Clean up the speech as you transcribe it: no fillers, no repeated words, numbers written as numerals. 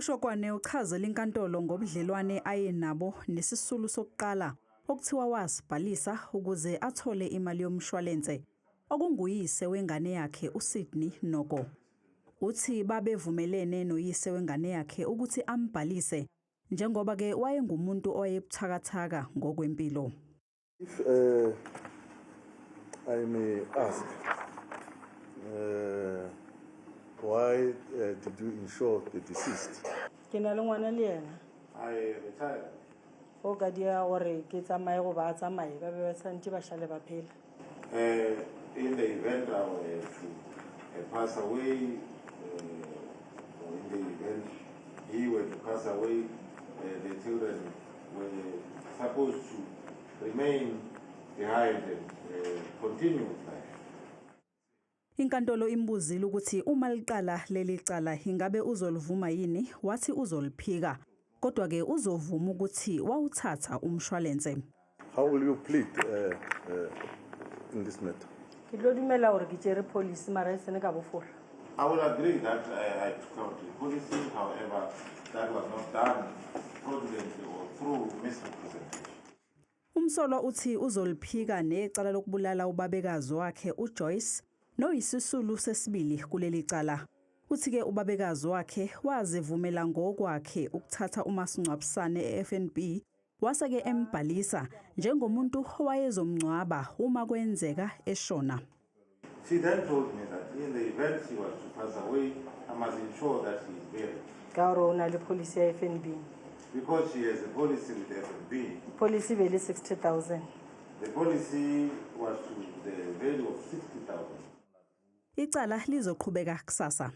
UShokwane uchazela inkantolo ngobudlelwane ayenabo nesisulu sokuqala okuthiwa wasibhalisa ukuze athole imali yomshwalense, okunguyise wengane yakhe uSydney Noko. Uthi babevumelene noyise wengane yakhe ukuthi ambhalise njengoba-ke wayengumuntu owayebuthakathaka ngokwempilo. If I may ask, why did you insure the deceased? Ke na le ngwana le yena. I have a child. Go ka dia gore ke tsamaye goba a tsamaye, ba be ba santse ba šale ba phela. In the event I were to pass away, or in the event he were to pass away, the children were supposed to remain behind and continue with life. Inkantolo imbuzile ukuthi uma liqala leli cala ingabe uzolivuma yini, wathi uzoliphika. Kodwa ke uzovuma ukuthi wawuthatha umshwalense. How will you plead in this matter? Ke tlo dumela gore ke tšere policy, mara e sene ka bofora. I will agree that I took out the policy, however, that was not done fraudulently or through misrepresentation. Umsolwa uthi uzoliphika necala lokubulala ubabekazi wakhe uJoyce noyisisulu sesibili kuleli cala. Uthi ke ubabekazi wakhe wazivumela ngokwakhe ukuthatha umasingcwabisane eFNB waseke embhalisa njengomuntu owayezomngcwaba uma kwenzeka eshona. She then told me that in the event she was to pass away, I must ensure that she is buried. Ka gore o na le policy ya FNB. Because she has a policy with FNB, Policy be le 60,000. The policy was to the value of 60,000. Icala lizoqhubeka kusasa.